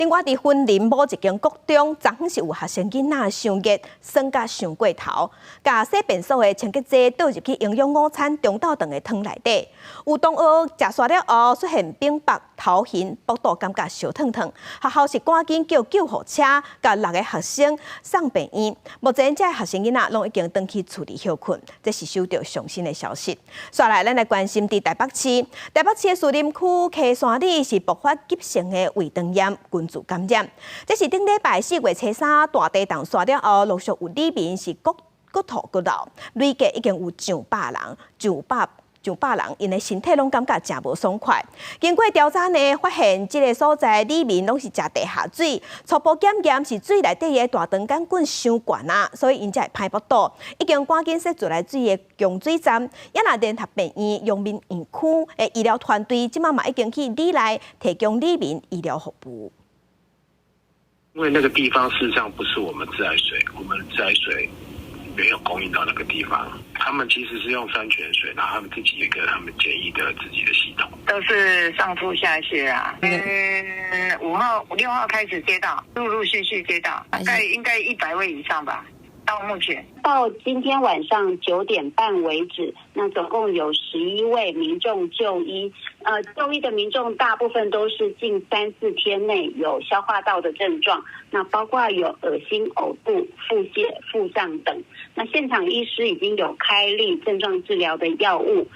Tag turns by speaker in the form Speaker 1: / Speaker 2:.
Speaker 1: 另外，佇雲林某一間國中，昨昏是有學生囡仔傷熱，酸甲傷過頭，共洗便所的清潔劑倒入去營養午餐中晝頓的湯內底。有同學食煞了後出現反白、頭暈、腹肚感覺燒燙燙，學校是趕緊叫救護車，共六个學生送病院。目前這个學生囡仔攏已經轉去厝裡歇睏，這是收到上新的消息。紲來，咱來關心佇台北市，台北市的士林區溪山里是爆發急性的胃腸炎群聚感染，這是頂禮拜四月初三大地動煞了後，陸續有里民是閣閣吐閣漏，累計已經有上百人，上百上百人，𪜶的身體攏感覺誠無爽快。經過調查呢，發現這个所在里民攏是食地下水，初步檢驗是水內底的大腸桿菌傷懸啊，所以𪜶才會歹腹肚。已經趕緊設自來水的供水站，也若聯合病院陽明院區的醫療團隊，這馬嘛已經去里內提供里民醫療服務。
Speaker 2: 因為那個地方事實上不是我們自來水，我們自來水沒有供應到那個地方。他們其實是用山泉水，然後他們自己有一個他們簡易的自己的系統。
Speaker 3: 都是上吐下瀉啊。5號、6號開始接到，陸陸續續接到，大概應該100位以上吧。到目前，
Speaker 4: 到今天晚上9點半為止，那總共有11位民眾就醫。就醫的民眾大部分都是近三四天內有消化道的症狀，那包括有噁心、嘔吐、腹瀉、腹脹等。那現場醫師已經有開立症狀治療的藥物。